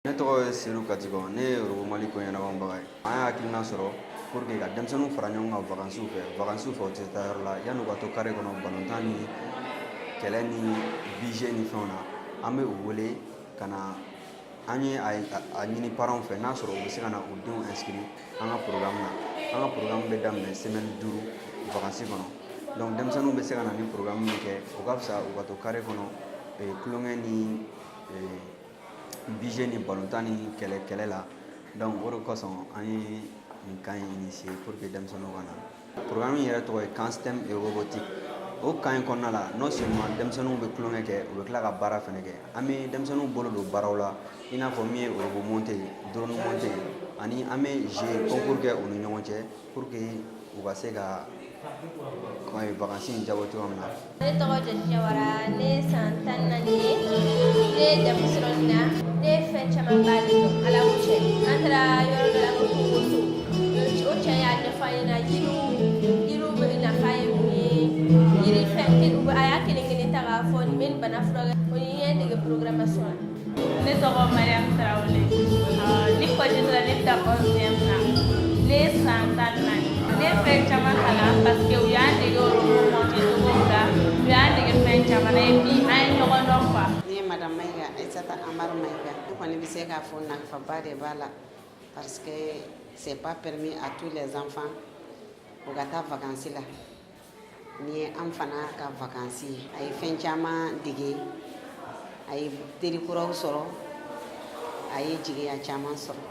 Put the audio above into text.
Ne tɔgɔ ye Sedu Katikɔ, ne ye Robot Mali ko ɲɛnabɔbaga ye. An y'a hakilina sɔrɔ pour que ka denmisɛnninw fara ɲɔgɔn kan vacances fɛ. Vacances fɛ, u tɛ taa yɔrɔ la, yan'u ka to carré kɔnɔ, balontan ni kɛlɛ ni budget ni fɛnw na, an bɛ u wele ka na. An ye a ɲini parents fɛ, n'a sɔrɔ u bɛ se ka na u denw inscrit an ka programme na. An ka programme bɛ daminɛ semaine 5 vacances kɔnɔ. Donc denmisɛnninw bɛ se ka na ni programme min kɛ, o ka fisa u ka to carré kɔnɔ, tulonkɛ ni budget ni balontan ni kɛlɛ kɛlɛ la. Donc o de kosɔn an ye nin camp in initier pour que denmisɛnninw ka na. Programme in yɛrɛ tɔgɔ ye camp STEM et robotique. O camp in kɔnɔna la, non seulement denmisɛnninw bɛ tulonkɛ kɛ, u bɛ tila ka baara fana kɛ. An bɛ denmisɛnninw bolo don baaraw la, i n'a fɔ min ye robot monter ye, drone monter, ani an bɛ jeu concours kɛ u ni ɲɔgɔn cɛ pour que u ka se ka vacances in jabɔ cogoya min na. Ne tɔgɔ Jɔsi Jawara, ne ye san 14 ye, ne ye DEF sɔrɔ nin na. Ne ye fɛn camanba de dɔn. Ala ko cɛ, an taara yɔrɔ dɔ la ko Kogoso, o cɛ y'a ɲɛfɔ an ɲɛna yiriw bɛ nafa ye mun ye, yiri fɛn a y'a kelen kelen ta k'a fɔ nin bɛ nin bana furakɛ. O ni n ye n dege programmation na. Ne tɔgɔ Mariam Tarawele. Ni kɔji sera, ne bɛ taa 11e na. Ne ye san 14. Ne ye fɛn caman kalan parce que u y'an dege robot monter cogo la, u y'an dege fɛn caman na et puis an ye ɲɔgɔn dɔn quoi. Ne ye madame Mayiga, Aïssata Amar Mayiga. Ne kɔni bɛ se k'a fɔ nafaba de b'a la, parce que c'est pas permis à tous les enfants u ka taa vacances la. Nin ye an fana ka vacances ye. A ye fɛn caman dege, a ye teri kuraw sɔrɔ, a ye jigiya caman sɔrɔ.